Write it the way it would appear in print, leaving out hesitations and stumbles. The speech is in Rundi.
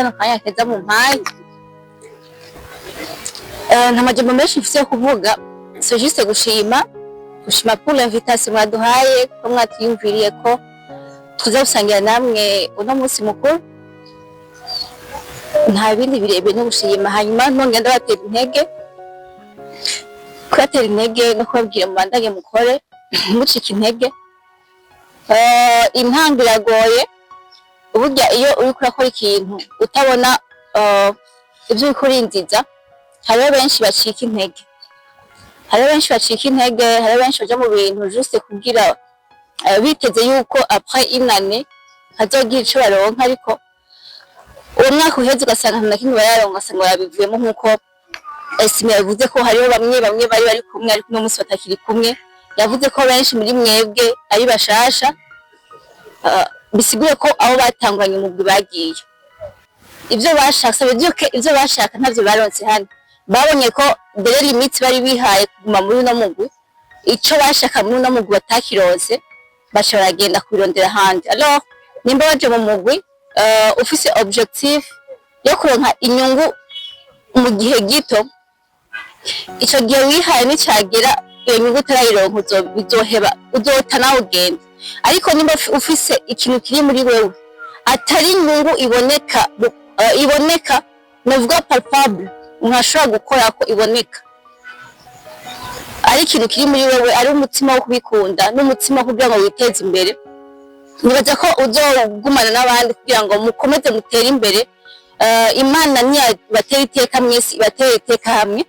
kano kanya keza mu mpaye. Nta majambo menshi mfise yo kuvuga, c'est juste gushima, gushima pour l'invitation mwaduhaye, ko mwatwiyumviriye ko tuza gusangira namwe uno munsi mukuru. Nta bindi birebire, no gushima. Hanyuma nongera ndabatera intege, kubatera intege no kubabwira mubandanye mukore, ntimucike intege. Intango iragoye. Burya iyo uriko urakora ikintu utabona ivyo uriko urinjiza, hariho benshi bacika intege, hariho benshi bacika intege, hariho benshi baja mu bintu juste kugira biteze yuko après une année hazogira ico baronka, ariko uwo mwaka uheze ugasanga nta na kimwe bararonka, ugasanga barabivuyemo, nk'uko Esime yavuze ko hariho bamwe bamwe bari kumwe ariko uno munsi batakiri kumwe. Yavuze ko benshi muri mwebwe ari bashasha, bisigure ko abo batangwanye umugwi bagiye. Ivyo bashaka, ça veut dire que ivyo bashaka ntavyo baronse hano. Babonye ko délai limite bari bihaye kuguma muri uno mugwi, ico bashaka muri uno mugwi batakironse, baca baragenda kubirondera ahandi. Alors nimba baje mu mugwi ufise objectif yo kuronka inyungu mu gihe gito, ico gihe wihaye nicagera iyo nyungu utarayironka, uzoheba, uzota nawe ugenda. Ariko nimba ufise ikintu kiri muri wewe atari inyungu iboneka, iboneka novuga palpable, umuntu ashobora gukora ko iboneka, ari ikintu kiri muri wewe, ari umutima wo kubikunda n'umutima wo kugira ngo witeze imbere, nibaza ko uzogumana n'abandi kugira ngo mukomeze mutere imbere. Imana niyabatera iteka mwese, ibatera iteka hamwe.